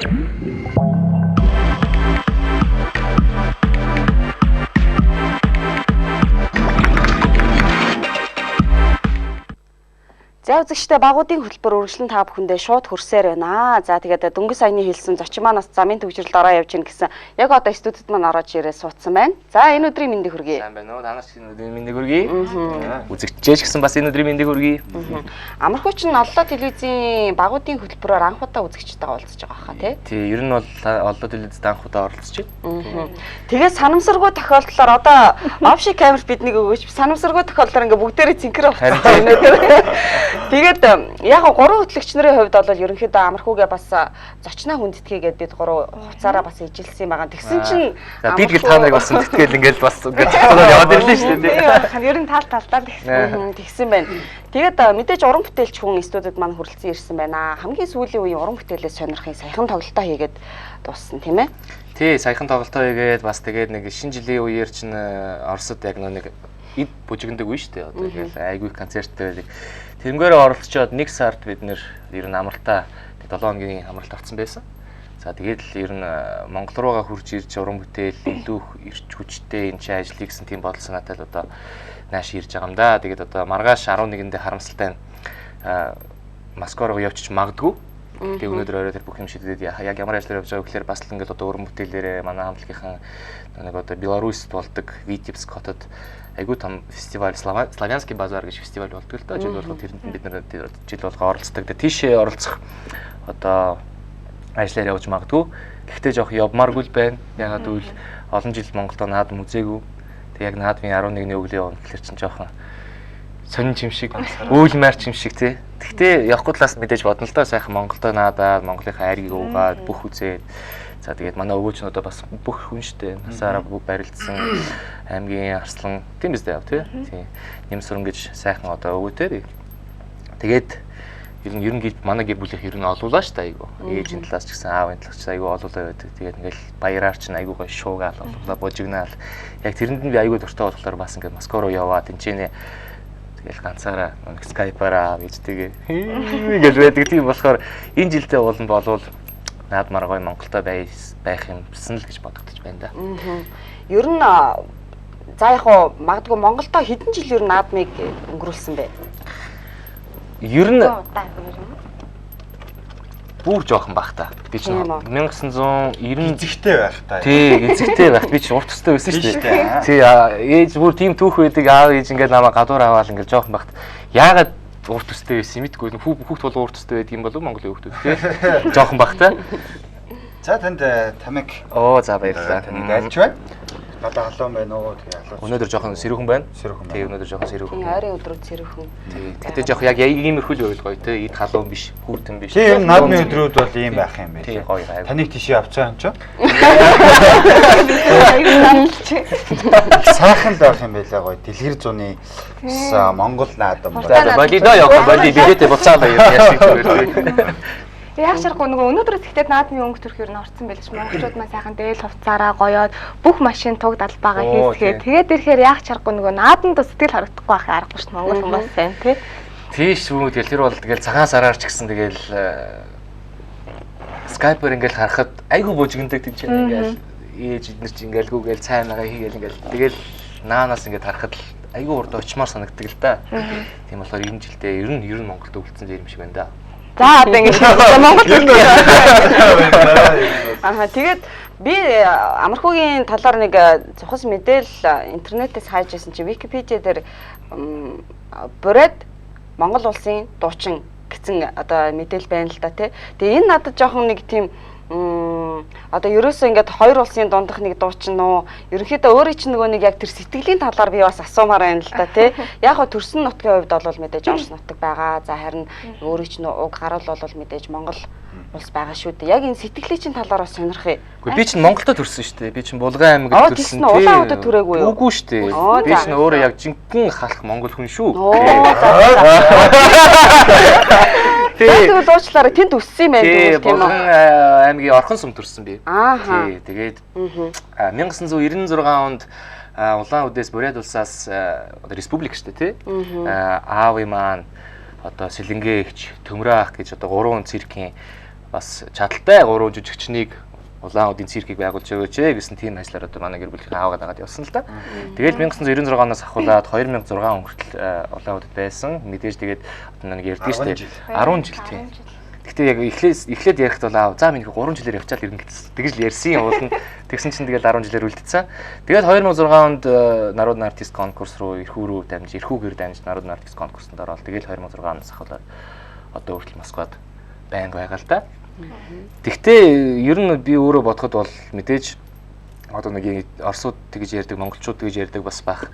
За үзэгчдээ багуудын хөтөлбөр үргэлжлэн та бүхэндээ шууд хүрсээр байна. За тэгээд дөнгөж саяны хэлсэн зочин маань бас замын төгжрэлд ороо явж гин гэсэн яг одоо студид маань ороод ирээ суудсан байна. За энэ өдрийн мэндийг хүргэе. Сайн байна уу? Та нарт энэ өдрийн мэндийг хүргэе. Үзэгчдээ ч гэсэн бас энэ өдрийн мэндийг хүргэе. Амархуу чинь Оллоо телевизийн багуудын хөтөлбөрөөр анх удаа үзэгчтэйгээ уулзаж байгаа хаа тий. Тий, ер нь бол Оллоо телевизэд анх удаа оролцож байна. Тэгээд санамсаргүй тохиолдлоор одоо офши камер биднийг өгөөч. Санамсаргүй тохиолдлоор ингээ бүгдээрээ цэнхэр авчихсан юм байна. Тэгээд яг гурван хөтлөгч нарын хувьд бол ерөнхийдөө амархуугээ бас зочноо хүндэтгээгээд бид гурав хувцаараа бас ижилсэн юм байгаа. Тэгсэн чинь бид гэл та нарыг бас хүндэтгээл ингээл бас ингээд зочноо яваад ирлээ шүү дээ. Ер нь тал талдаа тэгсэн. Тэгсэн байна. Тэгээд мэдээж уран бүтээлч хүн студид маань хүрэлцэн ирсэн байна. Хамгийн сүүлийн үеийн уран бүтээлээ сонирхын саяхан тоглолтоо хийгээд дууссан тийм ээ. Тий, саяхан тоглолтоо хийгээд бас тэгээд нэг шинэ жилийн үеэр чинь Оросд яг нэг эд бужигндаг үе шүү дээ. Одоо ингээл айгүй концерттэй байдаг. Тэрнгээр оролцоод 1 сард бид нэр ер нь амралтаа 7 хоногийн амралт авсан байсан. За тэгээд л ер нь Монгол руугаа хурж ирж уран бүтээл илүү ирч хүчтэй энэ чинь ажлыг гэсэн тийм бодол санаатай л одоо нааш ирж байгаа юм да. Тэгээд одоо маргааш 11-ндээ харамсалтай Москва руу явчих магадгүй. Тэгээ өнөөдөр орой тэр бүх юм шийдээд яг ямар ажлаар явж байгаа гэхээр бас л ингээл одоо уран бүтээлээрээ манай хамтлагийнхан нэг одоо Беларуст болдог Витебск хотод айгүй том фестивал Славянский базар гэж фестивал болдог л доо. Жил болго тэрэнд бид нэр жил болго оролцдог. Тэгээ тийшээ оролцох одоо ажлаар явж магадгүй. Гэхдээ жоох явмааргүй л байна. Ягаад гэвэл олон жил Монголдо наадам үзээгүй. Тэгээ яг наадмын 11-ний өглөө явна гэхэлэр чинь жоохон сонин юм шиг, үүлмаар юм шиг тий. Гэхдээ явахгүй талаас мэдээж бодно л доо. Сайхан Монголдо наадаад, Монголынхаа айргийг уугаад бүх үзээд. За тэгээд манай өвөөч нь одоо бас бүх хүн штэ. Насаараа бүх барилдсан аймгийн арслан тийм биз дээ яв тий. Тийм. Нэмсүрэн гэж сайхан одоо өвөөтэй. Тэгээд ер нь гэр манай гэр бүлийнх ер нь олуулаа штэ айгу. Ээжийн талаас ч гэсэн аавын талаас ч айгу олуулаа байдаг. Тэгээд ингээл баяраар чинь айгу гоё шуугаал олуулаа божигнаал. Яг тэрэнд нь би айгу дуртай болохоор бас ингээд Москва руу яваад тэнчэнэ тэгэл ганцаараа нэг скайпаараа ээжтэйгээ гэж байдаг. Тийм болохоор энэ жилдээ уулан болвол наадмаар гоё Монголтой байх юмсан л гэж бодогдож байна да. Ер нь за яг хуу магадгүй Монголдо хэдэн жил ер нь наадмыг өнгөрүүлсэн бэ? Ер нь бүр жоохон байх та. Би чинь 1990 эзэгтэй байх та. Тий, эзэгтэй байх. Би чинь урт төстэй байсан шүү дээ. Тий, ээж бүр тийм түүх байдаг. Аав ээж ингээд намайг гадуур аваад ингээд жоохон байхад яагаад урт төстэй байсан мэдгүй. Хүүхд болго урт төстэй байдаг юм болов Монголын хүүхдүүд тий. Жоохон байх та. За танд тамиг. Оо за баярлалаа. Таныг альж байна. Надад халуун байна уу? Тэгээ халуун. Өнөөдөр жоохон сэрүүхэн байна. Сэрүүхэн байна. Тий, өнөөдөр жоохон сэрүүхэн. Ойрын өдрүүд сэрүүхэн. Тий. Гэтэ жоох яг иймэрхүү л байвал гоё тий. Эд халуун биш, хүүтэн биш. Тий, ер нь наадмын өдрүүд бол ийм байх юм байна. Тий, гоё гоё. Таныг тийшээ авцсан юм чи? Сайхан л байх юм байлаа гоё. Дэлгэр зуны Монгол наадам. За болидо явах боли билетээ буцаалаа юм яшиг зүгээр. Яг шарахгүй нөгөө өнөөдрөөс ихтэй наадмын өнгө төрх ер нь орцсон байлж монголчууд маань сайхан дээл хувцаараа гоёод бүх машин туг далбаагаа хийсгээ. Тэгээд ирэхээр яг шарахгүй нөгөө наадамд сэтгэл харагдахгүй байх аргагүй шүү дээ. Монгол хүмүүс сайн тий. Тийш үү тэгэл тэр бол тэгэл цагаан сараар ч гэсэн тэгэл Skype-аар ингээл харахад айгүй бужигнадаг тийм ч ингээл ээж эднэр чи ингээл гүгээл цайнагаа хийгээл ингээл тэгэл наанаас ингээд харахад л айгүй урд очмоор санагддаг л да. Тийм болохоор энэ жилдээ ер нь Монголд үлдсэн дээр юм шиг байна да. За одоо ингэ Монгол Аа тэгээд би амархуугийн талаар нэг цухас мэдээлэл интернетээс хайж байсан чи Википедиа дээр Бурайд Монгол улсын дуучин гэсэн одоо мэдээлэл байна л да тий. Тэгээ энэ надад жоохон нэг тийм одоо ерөөсөө ингээд хоёр улсын дундах нэг дуучин уу ерөнхийдөө өөрийн чинь нөгөө нэг яг тэр сэтгэлийн талаар би бас асуумаар байна л да тий. Яг го төрсөн нутгийн хувьд бол мэдээж Орос нутаг байгаа. За харин өөрийн чинь уг гарал бол мэдээж Монгол улс байгаа шүү дээ. Яг энэ сэтгэлийн чинь талаар бас сонирхъя. Үгүй би чинь Монголдо төрсөн шүү дээ. Би чинь Булган аймагт төрсөн. Улаан хотод төрөөгүй юу? Үгүй шүү дээ. Би чинь өөрөө яг жинхэнэ халах монгол хүн шүү. Тэгвэл уучлаарай тэнд өссөн юм байна тийм үү? Булган аймгийн Орхон сум төрсөн би. Тий, тэгээд 1996 онд Улаан-Үдээс Бурят улсаас одоо республик шүү дээ тий. Аавын маань одоо Сэлэнгэ эгч, Төмрөө ах гэж одоо гурван циркийн бас чадaltaй 3 жүжигчнийг Улаан-Удын циркийг байгуулж өгөөч гэсэн тийм ажлаар одоо манай гэр бүлийнхэн аавгаа дагаад явсан л да. Тэгэл 1996 оноос ахуулаад 2006 он хүртэл Улаан-Удад байсан. Мэдээж тэгээд одоо нэг ярьдаг шүү дээ. 10 жил тийм. Гэхдээ яг эхлээд ярихад бол аав за миний 3 жилээр явчаал ирнэ гэсэн. Тэгж л ярьсан юм уулна. Тэгсэн чинь тэгэл 10 жилээр үлдсэн. Тэгээд 2006 онд Народный артист конкурс руу эрхүү рүү дамж, эрхүүгээр дамж Народный артист конкурсонд ороод тэгэл 2006 оноос ахуулаад одоо хүртэл Москвад байнга байгаа л да. Тэгтээ ер нь би өөрөө бодоход бол мэдээж одоо нэг Оросууд тэгж ярьдаг, монголчууд тэгж ярьдаг бас бах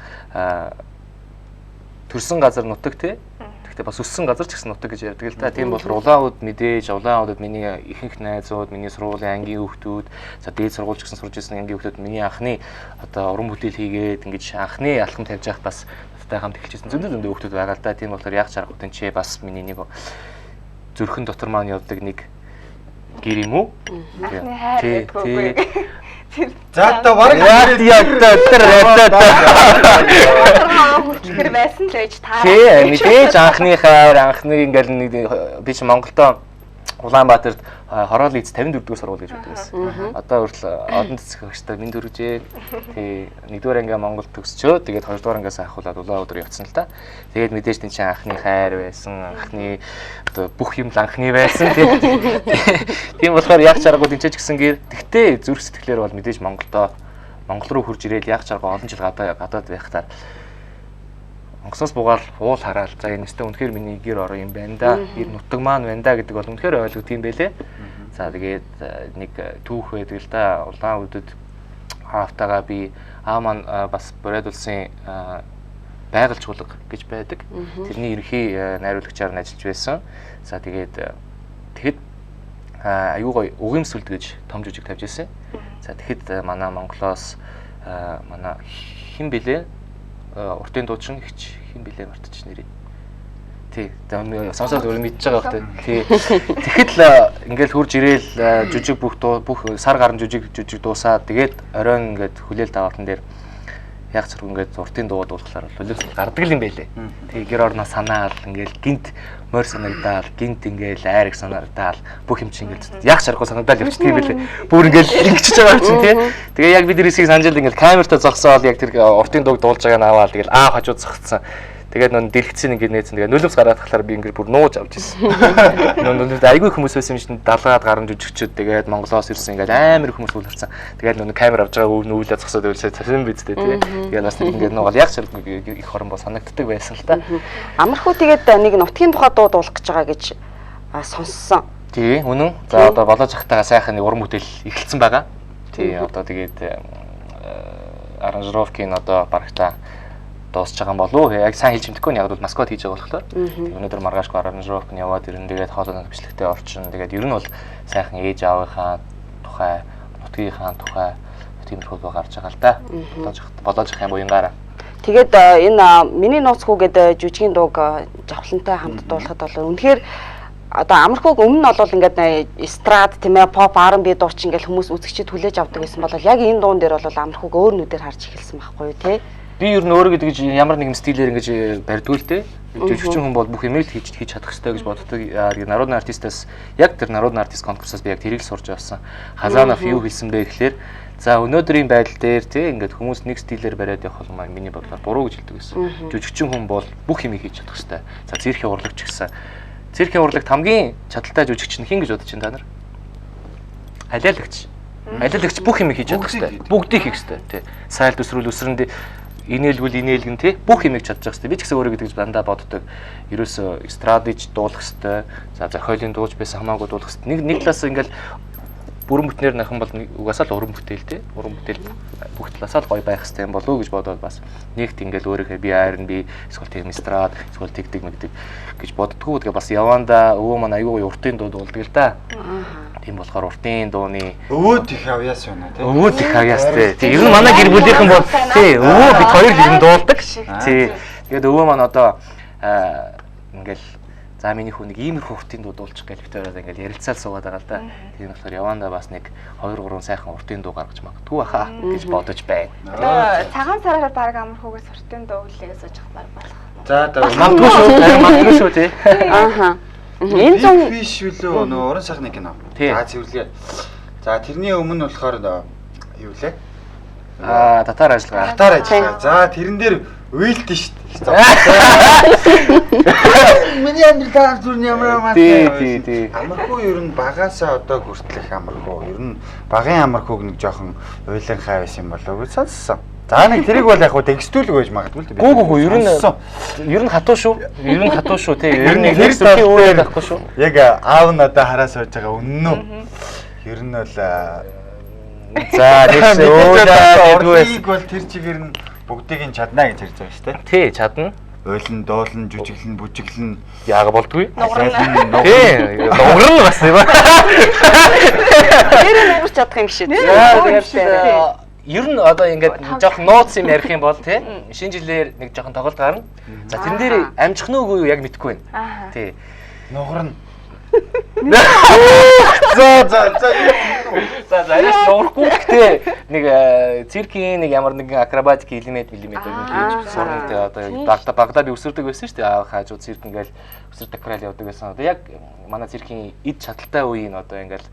төрсэн газар нутаг тий. Тэгтээ бас өссөн газар ч гэсэн нутаг гэж ярьдаг л та. Тийм болохоор Улаан-Уд мэдээж Улаан-Удад миний ихэнх найзууд, миний сургуулийн ангийн хүүхдүүд, за дээд сургууль ч гэсэн сурж ирсэн ангийн хүүхдүүд миний анхны одоо уран бүтээл хийгээд ингэж анхны алхам тавьж байхад бас надтай хамт эхэлжсэн зөндөө хүүхдүүд байгаа л да. Тийм болохоор яг чаргагүй тэнцээ бас миний нэг зүрхэн дотор маань явдаг нэг гэр юм уу? Анхны хайр гэдэггүй. За одоо бараг хүртэл байсан л байж таараа. Тий, мэдээж анхны хайр, анхны ингээл нэг би чи Монголдо Улаанбаатарт хороолын эц 54 дугаар сургууль гэж байдаг байсан. Одоо хүртэл олон цэцэг багштай минь дөрвжээ. Тий, 1-р анги Монголд төгсчөө. Тэгээд 2-р ангиас ахуулаад Улаан-Удаар явцсан л та. Тэгээд мэдээж тэн чинь анхны хайр байсан, анхны одоо бүх юм л анхны байсан. Тийм болохоор яг чаргагүй тэнцэж гисэн гэр. Тэгтээ зүрх сэтгэлээр бол мэдээж Монголдо Монгол руу хурж ирээл яг чаргагүй олон жил гадаад байхдаа онгоцноос буугаал уул хараал за энэ өстө үнэхээр миний гэр орон юм байна да. Гэр нутаг маань байна да гэдэг бол үнэхээр ойлгох юм бэлээ. За тэгээд нэг түүх байдаг л да. Улаан-Удэд аавтайгаа би аав маань бас Бурайд улсын байгаль чуулга гэж байдаг. Тэрний ерөнхий найруулагчаар нь ажиллаж байсан. За тэгээд тэгэхэд аюу гой угимсүлд гэж том жүжиг тавьж байсан. За тэгэхэд манай Монголоос манай хэн бэлээ уртын дуучин хич хэн бэлээ мартчих нэрийг. Тий. Сонсоод өөр мэдж байгаа бох тий. Тэгэхэд л ингээл хурж ирээл жүжиг бүх сар гарan жүжиг дуусаад тэгээд оройн ингээд хүлээлт авалтан дээр яг зэрэг ингээд уртын дуу дуулахлаар бол өлөөс гардаг юм байлээ. Тэгээ гэр орноо санаал ингээл гинт морь санагдаал, гинт ингээл айраг санагдаал, бүх юм чинь ингээл яг шарахгүй санагдаал явчихдаг юм байлээ. Бүр ингээл ингэчихэж байгаа юм чинь тий. Тэгээ яг бид нэрсийг санжил ингээл камертай зогсоол яг тэр уртын дууг дуулж байгааг нь аваал тэгэл аа хажууд зогссон. Тэгээд нөө дэлгэцэн ингээд нээсэн. Тэгээд нулимс гараад тахлаар би ингээд бүр нууж авч ирсэн. Нөө нулимс айгүй хүмүүс байсан юм чинь далгаад гарan жүжигчүүд тэгээд Монголоос ирсэн ингээд амар хүмүүс үлэрсэн. Тэгээд нөө камер авч байгаа нүүлээ зогсоод байлаа цэвэн бидтэй тий. Тэгээд бас нэг ингээд нуугаал яг шаргагүй их хорон бол санагддаг байсан л та. Амархуу тэгээд нэг нутгийн тухай дуу дуулах гэж байгаа гэж сонссон. Тий, үнэн. За одоо болоож ахтайгаа сайхан нэг уран бүтээл эхэлсэн байгаа. Тий, одоо тэгээд аранжировкийн одоо барагтаа дуусч байгаа юм болов уу? Яг сайн хэлж мэдэхгүй нь яг бол Москвад хийж байгаа болохоор. Тэг өнөөдөр маргаашгүй аранжировк нь яваад ирэн тэгээд хоолой бичлэгтэй орчин. Тэгээд ер нь бол сайхан ээж аавынхаа тухай, нутгийнхаа тухай тиймэрхүү дуу гарч байгаа л да. Болоож ах юм буянгаараа. Тэгээд энэ миний нууц хүү гэдэг жүжигийн дууг Жавхлантай хамт дуулахад бол үнэхээр одоо амархууг өмнө нь бол ингээд эстрад тийм ээ pop R&B дуу чинь ингээл хүмүүс үзэгчид хүлээж авдаг байсан бол яг энэ дуун дээр бол амархууг өөр нүдээр харж эхэлсэн байхгүй юу тий? Би ер нь өөрөө гэдэг ямар нэгэн стилээр ингэж барьдгүй л дээ. Жүжигчин хүн бол бүх юм л хийж чадах ёстой гэж боддог. Тэгээд народный артистаас яг тэр народный артист конкурсаас би яг тэрийг л сурч авсан. Хазанов юу хэлсэн бэ гэхлээр за өнөөдрийн байдал дээр тий ингээд хүмүүс нэг стилээр бариад явах бол миний бодлоор буруу гэж хэлдэг байсан. Жүжигчин хүн бол бүх юмыг хийж чадах ёстой. За циркийн урлагч гэсэн. Циркийн урлагт хамгийн чадaltaй жүжигчин хэн гэж бодож байна та нар? Алиалагч. Алиалагч бүх юмыг хийж чадах ёстой. Бүгдийг хийх ёстой тий. Сайл төсрүүл өсрөнд инээлгүүл инээлгэн тий бүх юмыг чадчих хэрэгтэй. Би ч гэсэн өөрөө гэдэг дандаа боддог. Ерөөсөө эстрадыг дуулах хэрэгтэй. За зохиолын дууж байсан хамаагүй дуулах хэрэгтэй. Нэг талаас ингээл бүрэн бүтнээр нахын бол угаасаа л уран бүтээл тий. Уран бүтээл бүх талаасаа л гоё байх хэрэгтэй юм болов уу гэж бодоод бас нэгт ингээл өөрийнхөө би R&B эсвэл тийм эстрад эсвэл тэгдэг мэгдэг гэж боддгоо. Тэгээ бас явандаа өвөө маань аюу гоё уртын дуу дуулдаг л да. Тийм болохоор уртын дууны өвөөд их авьяас байна тий. Өвөөд их авьяас тий. Тэг ер нь манай гэр бүлийнхэн бол тий өвөө бид хоёр л ер нь дуулдаг. Тий. Тэгээд өвөө маань одоо ингээл за миний хүү нэг иймэрхүү уртын дуу дуулчих гээл бид хоёроо ингээл ярилцаал суугаад байгаа л да. Тийм болохоор явандаа бас нэг 2 3 сайхан уртын дуу гаргаж магадгүй баха гэж бодож байна. Одоо цагаан сараар баг амархуугаас уртын дуу хүлээгээ сууж авах баг болох. За одоо магадгүй шүү. Магадгүй шүү тий. Ааха. Энэ зун биш үлээ нөө уран сайхны кино. За цэвэрлэгээ. За тэрний өмнө болохоор юу лээ? Татар ажиллагаа. Татар ажиллагаа. За тэрэн дээр уйлд шүү дээ. Миний амьдрал таар зүр ямар ямар. Тий. Амархуу ер нь багаасаа одоо хүртэлх амархуу. Ер нь багын амархууг нэг жоохон уйланхай байсан юм болов уу гэж сонссон. За нэг тэрийг бол яг хуу текстүүлэг байж магадгүй л дээ. Гүү ер нь хатуу шүү. Ер нь хатуу шүү тий. Ер нь нэг зүрхийн өөр байхгүй шүү. Яг аав нь одоо хараа сууж байгаа үнэн үү? Ер нь бол за тэгс өөдөө бол тэр чигээр нь бүгдийг нь чадна гэж ярьж байгаа шүү дээ. Тий, чадна. Уйлан, дуулан, жүжиглэн, бүжиглэн яага болдгүй. Нугарна. Тий, нугарна бас юм. Нэр нь нугарч чадах юм шиг. Ер нь одоо ингээд жоохон нууц юм ярих юм бол тий шинэ жилээр нэг жоохон тоглолт гарна. За тэрэн дээр амжих нь үгүй юу яг мэдэхгүй байна. Тий. Нугарна. За за за. За за арайс нугарахгүй гэхдээ нэг циркийн нэг ямар нэгэн акробатик элемент хийж сурна тий одоо багада би өсөрдөг байсан шүү дээ. Аа хаажуу цирк ингээл өсөр декорал явдаг байсан. Одоо яг манай циркийн эд чадaltaй үеийн одоо ингээл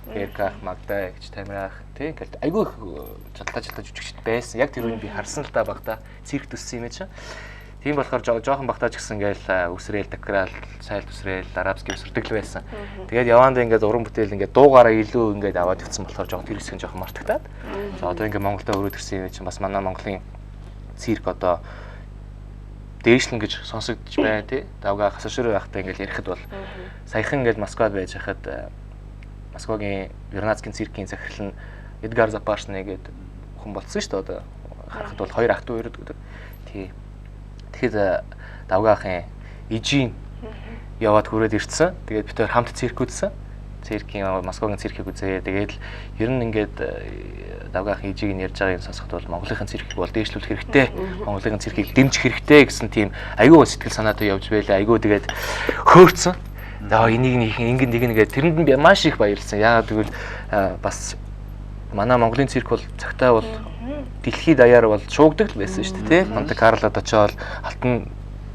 Эрках, Магда гэж Тамирах тий ингээл айгүй их чадaltaй жүжигчд байсан. Яг тэр үеийн би харсан л та багада цирк төссөн юм чинь. Тийм болохоор жоохон багтаа ч гэсэн ингээл үсрээл, декорал, сайлт үсрээл, арабский үсэрдэг л байсан. Тэгээд явандаа ингээд уран бүтээл ингээд дуугаараа илүү ингээд аваад ирсэн болохоор жоохон тэр хэсэг нь жоохон мартагдаад. За одоо ингээд Монголдо өрөөд ирсэн юм чинь бас манай Монголын цирк одоо дээшлэн гэж сонсогдож байна тий. Давгаа хасашруу байхдаа ингээд ярихад бол саяхан ингээд Москвад байж хахад Москвагийн Вернадскийн циркийн захирал нь Эдгар Запашны гэдэг хүн болсон шүү дээ одоо. Харахад бол хоёр ах トゥ өрөөд гэдэг. Тий. Тэгэхэд давгаа ахын ижийн яваад хүрээд ирсэн. Тэгээд бид хоёр хамт цирк үзсэн. Циркийн Москвагийн циркийг үзээ. Тэгээд л ер нь ингээд давгаа ахын ижийг нь ярьж байгааг нь сонсоход бол Монголын циркийг бол дээшлүүлэх хэрэгтэй. Монголын циркийг дэмжих хэрэгтэй гэсэн тийм айгүй сэтгэл санаатай явж байлаа. Айгүй тэгээд хөөрцөн. За энийг нэг ингэн нэг нэгэ тэрэнд нь би маш их баярлсан. Яагаад гэвэл бас манай Монголын цирк бол цагтаа бол дэлхийд даяар бол шуугдаг л байсан шүү дээ тий. Монте Карлод очиод алтан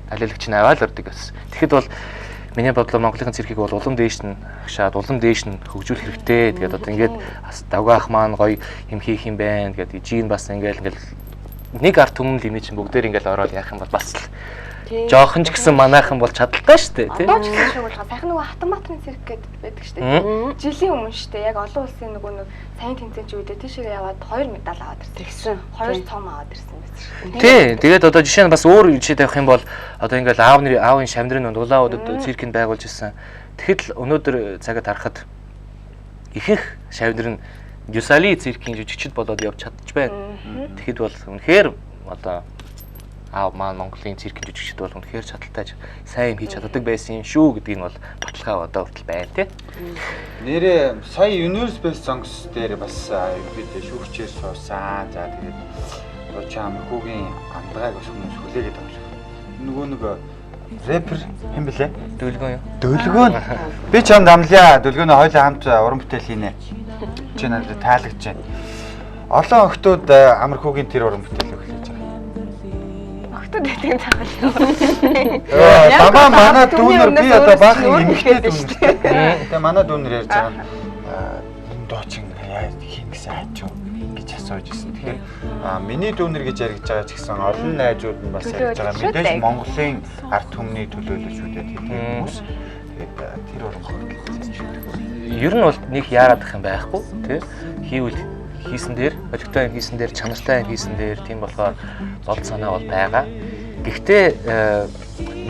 алиалагч нь аваад ордог гэсэн. Тэгэхэд бол миний бодлоор Монголын циркийг бол улам дээш нь агшаад улам дээш нь хөгжүүлэх хэрэгтэй. Тэгээд одоо ингээд давгаа ах маань гоё юм хийх юм байна. Тэгээд ижийн бас ингээд нэг арт түмэн л имиж чинь бүгдээр ингээд ороод яах юм бол бас л жоохон ч гэсэн манайхан бол чадaltaй шүү дээ тий. Одоо ч гэсэн шуугуулгаа. Сайхан нөгөө Хатанбаатарын цирк гэдэг байдаг шүү дээ. Жилийн өмнө шүү дээ. Яг олон улсын нөгөө нэг саяын тэмцээн чи үедээ тийшээ яваад 2 медаль аваад ирсэн. Тэгсэн. 2 цом аваад ирсэн байсан шүү дээ. Тий. Тэгээд одоо жишээ нь бас өөр жишээ тавих юм бол одоо ингээл аавын шамдрын дулаауд циркэнд байгуулж ирсэн. Тэгэхэд л өнөөдөр цагаад харахад ихэнх шавнар нь Юсали циркийн жүжигчд болоод явж чадчих байна. Тэгэхэд бол үнэхээр одоо аав маань Монголын циркийн жүжигчд бол үнэхээр чадaltaй сайн юм хийж чаддаг байсан юм шүү гэдгийг нь бол баталгаа одоо хүртэл байна тий. Нэрээ сая Universe Best Songs дээр бас бид шүүгчээр суусан. За тэгээд дуучин Амархуугийн амдгааг бас хүмүүс хүлээгээд байгаа юм шиг. Нөгөө нэг рэпер хэн блэ? Дөлгөөн юу? Дөлгөөн. Би чамд амлая. Дөлгөөнөө хоёулаа хамт уран бүтээл хийнэ. Чи надад таалагдж байна. Олон охтууд Амархуугийн тэр уран бүтээлийг хүлээж байгаа. Охтууд гэдэг нь цааш. Бабаа манай дүүнер би одоо баахан эмэгтэй дүүнер. Тэгээ манай дүүнер ярьж байгаа нь энэ дуучин яаж хийн гэсэн хажуу гэж асууж ирсэн. Тэгэхээр миний дүүнер гэж яригдж байгаа ч гэсэн олон найзууд нь бас ярьж байгаа. Мэдээж Монголын ард түмний төлөөлөл шүү дээ тийм хүмүүс. Тэгээд тэр уран бүтээл шийдэх. Ер нь бол нэг яарад их юм байхгүй тий. Хийвэл хийсэн дээр, олигтой юм хийсэн дээр, чанартай юм хийсэн дээр тийм болохоор зол санаа бол байгаа. Гэхдээ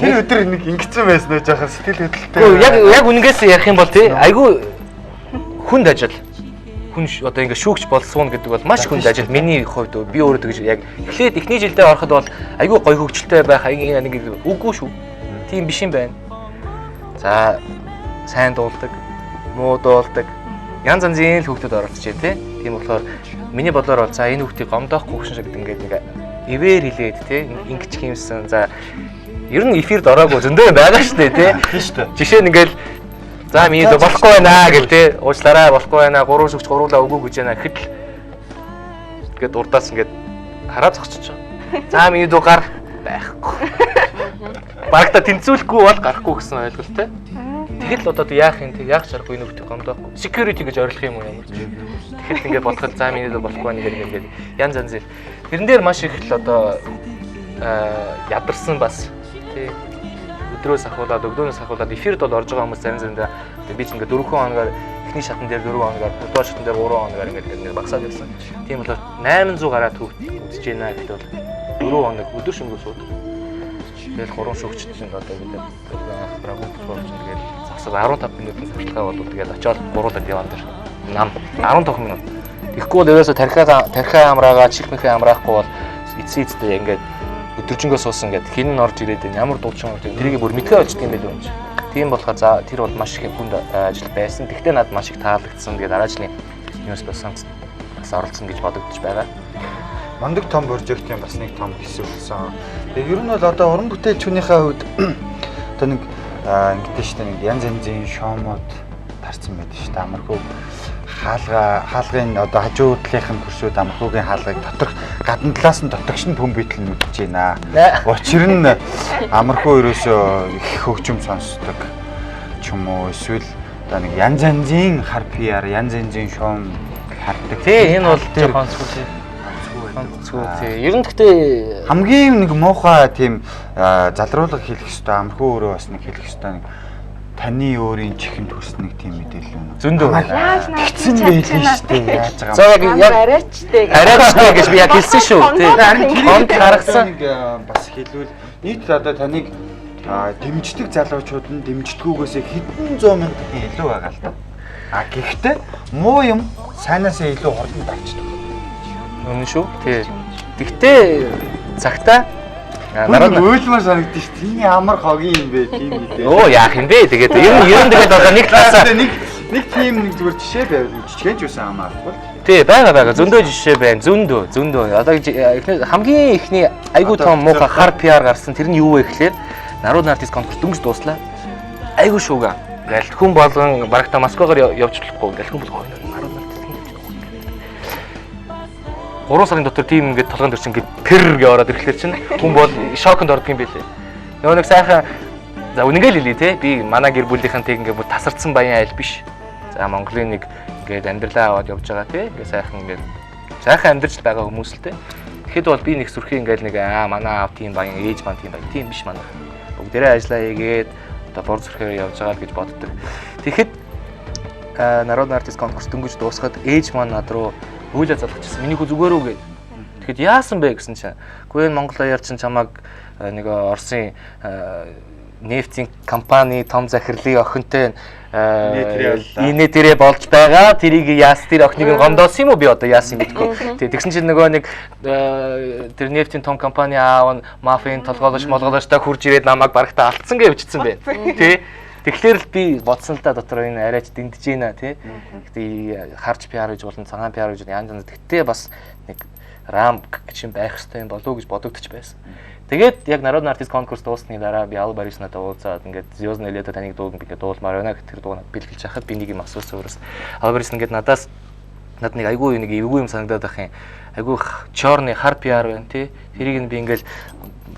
тэр өдөр нэг ингэсэн байсан уу жоохон сэтгэл хөдлөлтэй. Үгүй яг үнэнээс ярих юм бол тий айгүй хүнд ажил. Хүн одоо ингээ шүүгч болсгоо гэдэг бол маш хүнд ажил миний хувьд би өөрөө тэгж яг эхлээд эхний жилдээ ороход бол айгүй гоё хөгжилтэй байх нэг үгүй шүү. Тийм биш юм байна. За сайн дуулдаг, муу дуулдаг. Янз янзын л хүүхдүүд оролцож байна тий. Тийм болохоор миний бодлоор бол за энэ хүүхдийг гомдоохгүй хөшин шиг гэдэг ингээд нэг ивэр хилээд тий ингэж хиймсэн. За ер нь эфирд ороогүй зөндөө юм байгаа шүү дээ тий. Тийм шүү дээ. Жишээ нь ингээд за миний болохгүй байна гэл тий уучлаарай болохгүй байна гурван шүгч гуруулаа үгүй гэж байна гэхэд л ингээд урдаас ингээд хараа зогсож байгаа. За миний дүү гар Байхгүй. Барагта тэнцвүүлэхгүй бол гарахгүй гэсэн ойлголттой. Тэгэхэд л одоо яах юм те яах чаргагүй нүгт гомдоохгүй. Security гэж ойрлох юм уу ямар ч. Тэгэхэд ингээд бодоход за миний л болохгүй нэг ингээд янз янз л. Тэрэн дээр маш их л одоо ядарсан бас тий өдрөөс ахуулаад өглөөнөөс ахуулаад эфирд бол орж байгаа хүмүүс зарим заримдаа би ч ингээд 4 хоногоор эхний шатан дээр 4 хоногоор, хоёрдугаар шатан дээр 3 хоногоор ингээд багасаад явсан. Тийм болохоор 800 гаруй төвт үзэж байна гэхэд бол 4 хоног өдөр шөнөгүй суудаг. Тэгэл 3 шүүгчд чинь одоо бид нар болж тэгэл засаг 15 минутын туршлагаа бол тэгэл очиод гуруулаад яван дээр нам 15 минут. Тэгэхгүй бол ерөөсө тархиа амраагаа чихмэхээ амраахгүй бол эцсийн эцтэй ингээд өдөржингөө суусан ингээд хин нь орж ирээд байна ямар дуучин орж ирээд тэрийг бүр мэдгээ олждаг юм байл юм чи. Тийм болохоор за тэр бол маш их хүнд ажил байсан. Тэгтээ надад маш их таалагдсан. Тэгээд дараа жилийн юус болсон бас оролцсон гэж бодогдож байгаа. Мундаг том прожектын бас нэг том хэсэг болсон. Тэгээ ер нь бол одоо уран бүтээлчүүнийхээ хувьд одоо нэг ингэдэж штэ нэг янз янзын шоумууд тарцсан байдаг штэ. Амархуу хаалгын одоо хажуу талынх нь хөрсүүд амархуугийн хаалгыг доторх гадна талаас нь дотогш нь пүмбитл нь үдэж байна. Учир нь амархуу ерөөсөө их хөгжим сонсдог ч юм уу эсвэл одоо нэг янз янзын хар PR, янз янзын шоум хардаг. Тий, энэ бол жоохон онцгүй тий. Онцгүй тий. Ер нь гэхдээ хамгийн нэг муухай тийм залруулга хэлэх ёстой, амархуу өөрөө бас нэг хэлэх ёстой нэг таны өөрийн чихэнд хүрсэн нэг тийм мэдээлэл байна. Зөндөө. Яаж Тэгсэн байлээ шүү дээ. Яаж байгаа юм. За яг арайчтэй. Арайчтэй гэж би яг хэлсэн шүү. Тий. Онд гаргасан. Нэг бас хэлвэл нийт одоо таныг дэмждэг залуучууд нь дэмждэггүйгээсээ хэдэн зуун мянган илүү байгаа л да. А гэхдээ муу юм сайнаасаа илүү хурдан давчдаг. Үнэн шүү. Тий. Тэгтээ цагтаа нараад уйлмаар санагдчих шүү дээ. Энэ ямар хогийн юм бэ тийм мэдээ. Өө яах юм бэ? Тэгээд ер нь тэгээд одоо нэг талаасаа нэг тийм нэг зүгээр жишээ байвал жижигэн ч үсэн хамаарахгүй. Тий, байгаа. Зөндөө жишээ байна. Зөндөө. Одоо хамгийн ихний айгүй том муухай хар PR гарсан. Тэр нь юу вэ гэхлээр Народны артист конкурс дөнгөж дууслаа. Айгүй шүүгэн. Ингээл хүн болгон барагта Москвагаар явж болохгүй. Ингээл хүн болгон народны артист ингэж. 3 сарын дотор тийм ингээд толгойн дээр чинь ингээд пэр гэж ороод ирэхлээр чинь хүн бол шоконд ордог юм байлээ. Нөгөө нэг сайхан за үнэнгээл хэлье те. Би манай гэр бүлийнхэнтэйг ингээд бүр тасардсан баян айл биш. За Монголын нэг ингээд амьдралаа аваад явж байгаа те. Ингээд сайхан ингээд сайхан амьдарч байгаа хүмүүс л те. Тэгэхэд бол би нэг сүрхий ингээд нэг манай аав тийм баян, ээж маань тийм баян. Тийм биш манай. Бүгдээрээ ажиллаа хийгээд одоо бор зүрхээр явж байгаа л гэж боддог. Тэгэхэд Народны артист конкурс дөнгөж дуусгаад ээж маань над руу уйлаа залгажсэн. Миний хүү зүгээр үү гэд. Тэгэхэд яасан бэ гэсэн чинь. Үгүй энэ Монгол аяар чинь чамайг нэг Оросын нефтийн компани том захирлын охинтой инээ тэрэ болж байгаа. Тэрийг яас тэр охиныг гомдоосон юм уу би одоо яасан мэдэхгүй. Тэг тэгсэн чинь нөгөө нэг тэр нефтийн том компани аав нь мафийн толгоолож молгооложтой хурж ирээд намайг барагтаа алдсан гэж бичсэн байна. Тэ. Тэгэхээр л би бодсон л да дотор энэ арайч дэмдэж гинэ тий. Гэтэ харж PR гэж болно, цагаан PR гэж янз янз. Гэтэ бас нэг рамк гэж юм байх хэрэгтэй юм болов уу гэж бодогдож байсан. Тэгээд яг Народный артист конкурс дууссаны дараа би Алла Борисовнатай уулзаад ингээд Звездное лето таныг дууг би ингээд дуулмаар байна гэх тэр дуу надад бэлгэлж хахад би нэг юм асуусан өөрөөс. Алла Борисовна ингээд надаас над нэг айгүй нэг эвгүй юм санагдаад байх юм. Айгүй чорны хар PR байна тий. Тэрийг нь би ингээд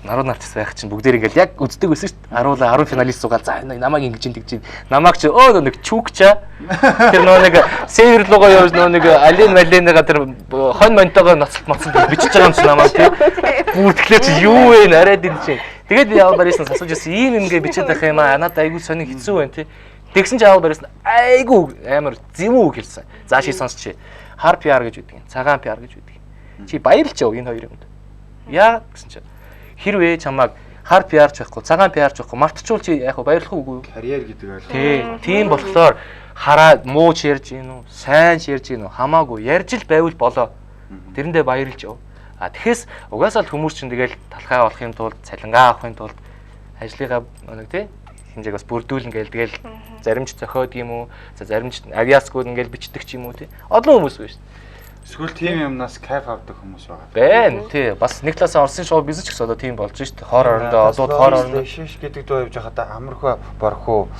народны артист байх чинь бүгдээр ингээл яг үздэг байсан шүү дээ. 10 финалист суугаал за намайг ингэж тэгж чинь намайг чи өө нэг чүкча тэр нөө нэг север руугаа явж нөө нэг алин малиныгаа тэр хонь монтойгоо ноцолт моцсон бичиж байгаа юм чи намайг тий. Бүр тэгэхээр чи юу вэ арайд энэ чи. Тэгээд би Алла Борисовнаас асууж байсан ийм юм гээ бичээд байх юм аа. Надад айгүй сонин хэцүү байна тий. Тэгсэн чи Алла Борисовна айгүй амар зэвүү үг хэлсэн. За ши сонсч. Хар PR гэж үүдэг юм. Цагаан PR гэж үүдэг. Чи баярлж яв энэ хоёр юмд. Яа гэсэн чи. Хэрвээ чамайг хар PR ч байхгүй, цагаан PR ч байхгүй, мартчул чи яг баярлах уугүй юу? Карьер гэдэг ойлголт. Тий, тийм болохоор хараа муу ч ярьж гин үү, сайн ч ярьж гин үү, хамаагүй ярьж л байвал болоо. Тэрэндээ баярлж яв. А тэгэхээс угаасаа л хүмүүс чинь тэгэл талхаа олохын тулд, цалингаа авахын тулд ажлыгаа нэг тий хэмжээг бас бүрдүүлнэ гээл тэгэл зарим ч зохиод юм уу, за зарим ч авиасгууд ингээл бичдэг ч юм уу тий. Олон хүмүүс байна шүү дээ. Эсвэл тийм юмнаас кайф авдаг хүмүүс байгаа. Байна тий. Бас нэг талаас Оросын шоу бизнес ч гэсэн одоо тийм болж шít. Хор орондоо олууд хор орондоо шиш гэдэг дуу явж байхад амархуу борхуу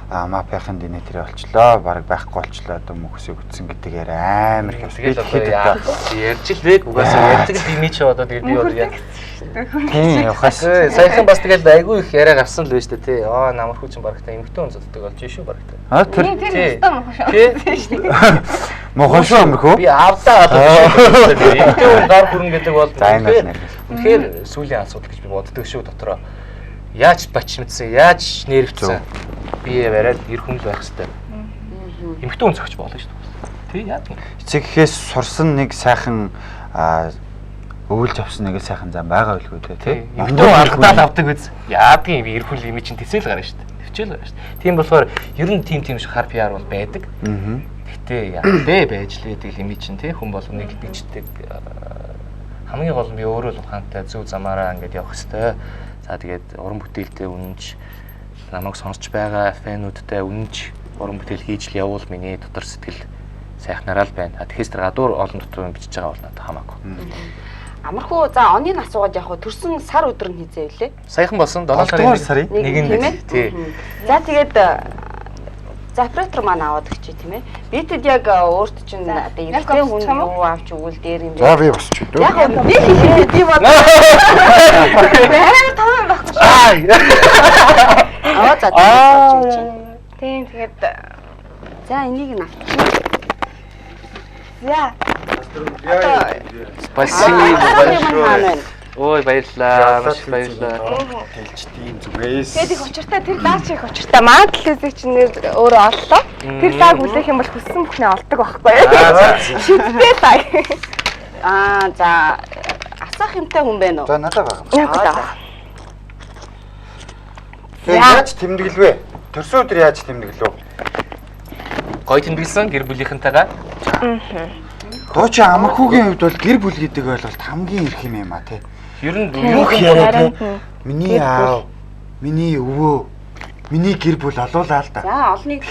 мафиахын динэ тэр болчлоо. Бараг байхгүй болчлоо. Одоо мөхсийг үтсэн гэдгээр амар их. Тэгэл одоо ярьж л вэг угаасаа ярьдаг л дими чи одоо тэгэл би бол яа. Тийм явахаас. Саяхан бас тэгэл айгүй их яриа гарсан л байж та тий. Аа намархуу чинь барагта эмгтэн хүн зоддог болж шүү барагта. А тэр тэр өстө мохоо шүү. Мохоо шүү амархуу. Би аавдаа алаад шүү. Эмгтэн хүн гар хүрэн гэдэг бол үнэхээр сүүлийн асуудал гэж би боддог шүү дотроо. Яаж бачимдсан, яаж нэрвцсэн. Би бариад эр хүн л байх хэвээр. Эмгтэн хүн зөгч болно шүү. Тий яа. Эцэг гэхээс сурсан нэг сайхан өвөлж авсан нэг л сайхан зам байгаа байлгүй дээ тий. Эмгтэн алдаад авдаг биз. Яадгийн би эр хүн л юм чинь тэсэл гарна шүү дээ. Төвчээл гарна шүү дээ. Тийм болохоор ер нь тийм шиг хар PR бол байдаг. Гэтэ яа бэ байж л байдаг юм чинь тий хүн болгоныг л бичдэг. Хамгийн гол нь би өөрөө л ухаантай зөв замаараа ингээд явах хэвээр. За тэгээд уран бүтээлтэй үнэнч намайг сонсч байгаа фэнүүдтэй үнэнч уран бүтээл хийж л явуул миний дотор сэтгэл сайхнараа л байна. Тэгэхээс тэр гадуур олон дутуу юм бичиж байгаа бол надад хамаагүй. Амархуу за оны асуугаад яг хөө төрсөн сар өдөр нь хизээ билээ? Саяхан болсон 7 сарын 1-нд тий. За тэгээд за оператор маань аваад өгчээ тийм ээ. Битэд яг өөрт чинь одоо эрэгтэй хүн юу авч өгвөл дээр юм бэ? За би босч үү. Яг нэг их би бод. Амар том юм байхгүй шүү. Аа за авч өгч. Тийм тэгээд за энийг нь авчих. За. Спасибо большое. Ой баярлалаа. Маш баярлалаа. Тэлжтийн зүгээс. Тэгээд их учиртай тэр лаач их учиртай. Маадл үзэг чинь нэр өөрөө оллоо. Тэр лааг хүлээх юм бол хүссэн бүхнээ олдог байхгүй юу? Шидтэй лаг. Аа за асаах юмтай хүн байна уу? За надад байгаа. Яг. Яаж тэмдэглэвэ? Төрсөн өдөр яаж тэмдэглэв? Гой тэмдэглэсэн гэр бүлийнхэнтэйгээ. Дуучин амархуугийн хувьд бол гэр бүл гэдэг ойлголт хамгийн их юм а тий. Ер нь бүх яриа тий. Миний аав, миний өвөө, миний гэр бүл олуулаа л да. За олныг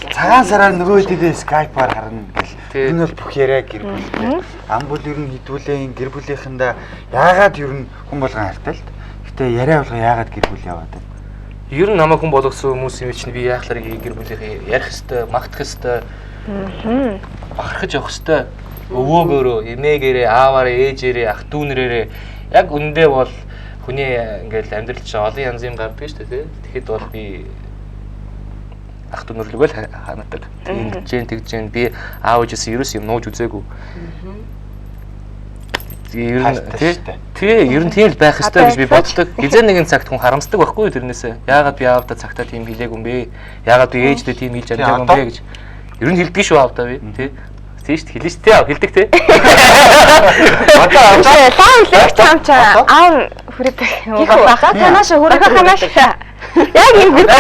цагаан сараар нөгөө хэдийгээ Skype-аар харна гэл. Энэ бол бүх яриа гэр бүл. Ам бол ер нь хідүүлэн гэр бүлийнхэндээ яагаад ер нь хүн болгон хайртай л. Гэтэ яриа болго яагаад гэр бүл яваад байна? Ер нь намайг хүн болгосон хүмүүс юм чинь би яахлаар гэр бүлийнхээ ярих хэвээр, магтах хэвээр, бахархаж явах хэвээр. Өвөөгөөрөө, эмээгээрээ, ааваараа, ээжээрээ, ах дүүнэрээрээ яг үндэ бол хүний ингээл амьдрал чинь олон янз юм гардаг шүү дээ тий. Тэгэхэд бол би ах дүүнэрлүгөө л ханаадаг. Ингэж जैन тэгж जैन би аав ээжээс ерөөс юм нууж үзээгүй. Ер нь тий, ер нь тийм л байх ёстой гэж би боддог. Хизээ нэгэн цагт хүн харамсдаг байхгүй юу тэрнээсээ. Яагаад би аавдаа цагтаа тийм хэлээгүй юм бэ? Яагаад би ээждээ тийм хэлж амжаагүй юм бэ гэж. Ер нь хэлдэг шүү аавдаа би тий. Тийм шүү дээ, хэлнэ шүү дээ, хэлдэг тий. Одоо лаа үлээх чам чаа аав хүрээд юм байна. За танаашаа хүрээд ханаашаа. Яг юм бид.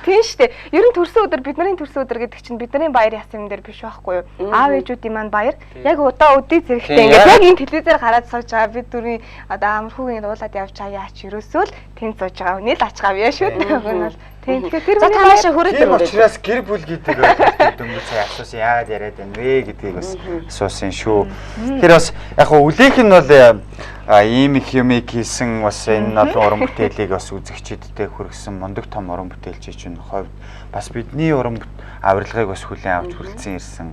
Тийм шүү дээ. Ер нь төрсөн өдөр бидний төрсөн өдөр гэдэг чинь бидний баяр яс юм дээр биш байхгүй юу? Аав ээжүүдийн маань баяр. Яг удаа өдий зэрэгтэй ингээд яг энэ телевизээр гараад сууж байгаа бид дөрвийн одоо амархуугийн уулаад явж байгаа яач ерөөсөө л тэнд сууж байгаа үний л ачгаа бие шүү дээ. Нь бол тийм. Тэгэхээр тэр хүний танаашаа хүрээд Тийм учраас гэр бүл гэдэг ойлголтыг дөнгөж сая асуусан яагаад яриад байна вэ гэдгийг бас асуусан шүү. Тэгэхээр бас яг хөө үлээх нь бол ийм их юмыг хийсэн бас энэ олон уран бүтээлийг бас үзэгчидтэй хүргэсэн мундаг том уран бүтээлч чинь хувьд бас бидний уран авирлагыг бас хүлээн авч хүрэлцэн ирсэн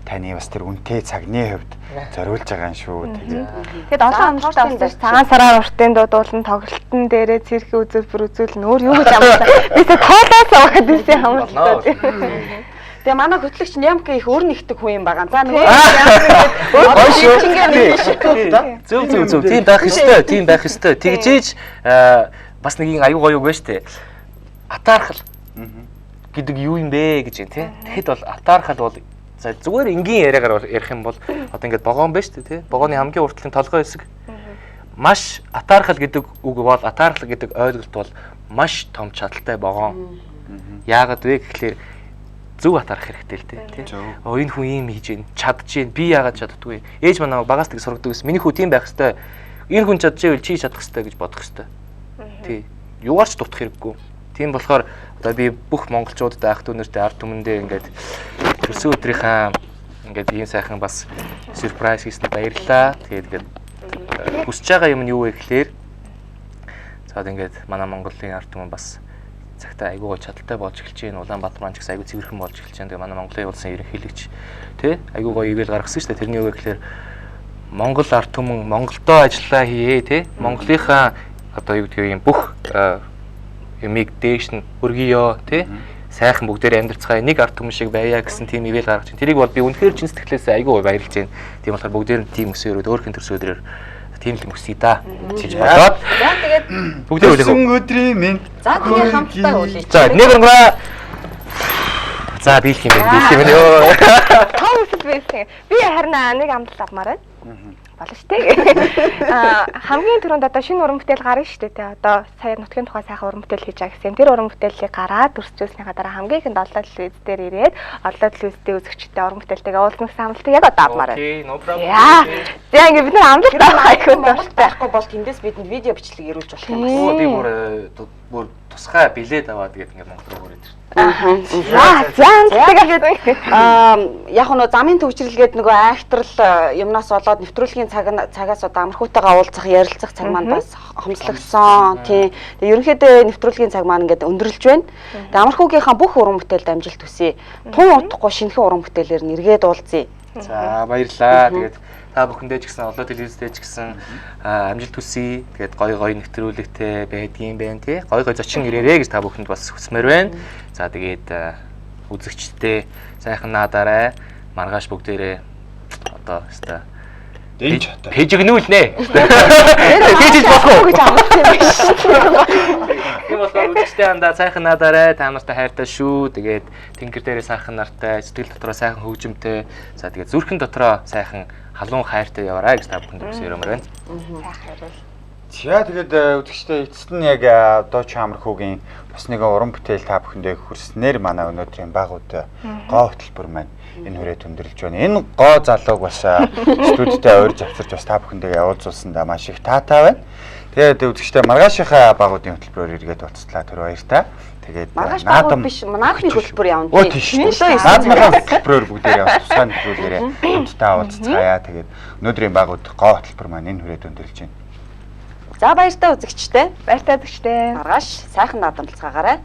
таны бас тэр үнэтэй цагны хувьд зориулж байгаа юм шүү. Тэгээд Тэгэд олон амралтаа болсон цагаан сараар уртын дуудуулан тоглолтын дээрээ цирк үзүүлбэр үзүүлнэ өөр юу гэж амарлаа. Би тэ тоолоос аваад ирсэн амралтаа. Тэгээ манай хөтлөгч Нямка их өөр нэгдэг хүн юм байгаа. За нөгөө Зөв зөв зөв. Тийм байх ёстой. Тийм байх ёстой. Тэгжээж бас нэг юм аюу гоё үг байна шүү дээ. Атаархал гэдэг юу юм бэ гэж юм тий. Тэгэхэд бол атаархал бол за зүгээр энгийн яриагаар ярих юм бол одоо ингээд вогоон байна шүү дээ тий. Вогооны хамгийн уртлын толгой хэсэг. Маш атаархал гэдэг үг бол атаархал гэдэг ойлголт бол маш том чадaltaй вогоон. Яагаад вэ гэхлээр зөв атаарах хэрэгтэй л дээ тий. Оо энэ хүн ийм хийж гин, чадж гин, би яагаад чаддгүй. Ээж маань намайг багаас тэг сургадаг гэсэн. Миний хүү тийм байх хэвээр. Энэ хүн чадчихвэл чи чадах хэвээр гэж бодох хэвээр. Тий. Юугаарч дутах хэрэггүй. Тийм болохоор одоо би бүх монголчуудад ах дүү нартай ард түмэндээ ингээд төрсөн өдрийнхаа Ингээд ийм сайхан бас сюрприз хийсэнд баярлалаа. Тэгээд ингээд хүсэж байгаа юм нь юу вэ гэхлээр за ингээд манай Монголын ард түмэн бас цагтаа айгүй гой чадaltaй болж эхэлж байна. Улаанбаатар маань ч гэсэн айгүй цэвэрхэн болж эхэлж байна. Тэгээ манай Монголын улсын ерөнхийлөгч тий айгүй гоё ивэл гаргасан шүү дээ. Тэрний юу вэ гэхлээр Монгол ард түмэн Монголдоо ажиллаа хийе тий. Монголынхаа одоо юу гэдгийг юм бүх юмыг дээш нь өргөё тий. Сайхан бүгдээр амьдарцгаая нэг ард түмэн шиг байя гэсэн тийм ивэл гаргаж байна. Тэрийг бол би үнэхээр чин сэтгэлээсээ айгүй гоё баярлж байна. Тийм болохоор бүгдээр нь тийм өсөө өрөөд өөрхөн төрсөн өдрөөр тийм л юм хүсье да гэж бодоод За тэгээд бүгдээр үлээх. Төрсөн өдрийн минь. за тэгээ хамтдаа үлээч. За нэг гурваа. За биелэх юм байна. Биелэх юм байна ёо. Том өсөл байсан. Би харин нэг амлалт авмаар байна. Болно шүү дээ. Хамгийн түрүүнд одоо шинэ уран бүтээл гарна шүү дээ. Тэ одоо сая нутгийн тухай сайхан уран бүтээл хийж байгаа гэсэн. Тэр уран бүтээлийг гараад дүрсжүүлснийхаа дараа хамгийн ихэнд Олоо телевиз дээр ирээд Олоо телевиз дээр үзэгчтэй уран бүтээлтэйгээ уулзах гэсэн амлалтыг яг одоо авмаар байна. Окей, no problem. Яа. За ингэ бид нар амлалт авах айгүй Монголд дуртай. байхгүй бол тэндээс бидэнд видео бичлэг ирүүлж болох юм байна. Оо би бүр бүр тусгай билет аваад тэгээд ингээд Монгол руу хүрээд ирсэн. За за амлалтыг авсан. Яг нөө замын төвчрэлгээд нөгөө айхтрал юмнаас болоод нэвтрүүлгийн цагаас одоо амархуутайгаа уулзах, ярилцах цаг маань бас хомслогдсон. Тийм. Тэгээ ерөнхийдөө нэвтрүүлгийн цаг маань ингээд өндөрлж байна. Тэгээ амархуугийнхаа бүх уран бүтээлд амжилт хүсье. Тун удахгүй шинэхэн уран бүтээлээр нэргээд уулзъя. За баярлалаа. Тэгээд та бүхэндээ ч гэсэн Олоо телевиздээ ч гэсэн амжилт хүсье. Тэгээд гоё гоё нэвтрүүлэгтэй байдгийн байна тий. Гоё гоё зочин ирээрэй гэж та бүхэнд бас хүсмээр байна. За тэгээд үзэгчдээ сайхан наадаарай. Маргааш бүгдээрээ одоо өстой Дэнч хатаа. пэжигнүүлнэ. Пэжиж болох уу? гэж амлалт юм биш. Тийм болохоор үзэгчдээ хандаа сайхан наадаарай. Та нартай хайртай шүү. Тэгээд тэнгэр дээрээ сайхан нартай, сэтгэл дотроо сайхан хөгжимтэй. За тэгээд зүрхэн дотроо сайхан халуун хайртай яваарай гэж та бүхэнд хүсээр өмөр байна. Сайхан ярил. За тэгээд үзэгчдээ эцэст нь яг Дооч Амархуугийн бас нэгэн уран бүтээл та бүхэндээ хүрснээр манай өнөөдрийн багууд гоо хөтөлбөр маань энэ хүрээд өндөрлж байна. Энэ гоо залууг бас студидтэй урьж авчирч бас та бүхэндээ уулзуулсандаа маш их таатай байна. Тэгээд үзэгчдээ маргаашийнхаа багуудын хөтөлбөрөөр эргээд уулзлаа. Тэр баяртай. Тэгээд Маргааш багууд биш, наадмын хөтөлбөр явна. Оо тийш шүү. Наадмынхаа хөтөлбөрөөр бүгдээрээ бас тусгай нэвтрүүлгээрээ хамтдаа уулзцгаая. Тэгээд өнөөдрийн багууд гоо хөтөлбөр маань энэ хүрээд өндөрлж байна. За баяртай үзэгчдээ. Баяртай үзэгчдээ. Маргааш сайхан наадамлцгаагаарай.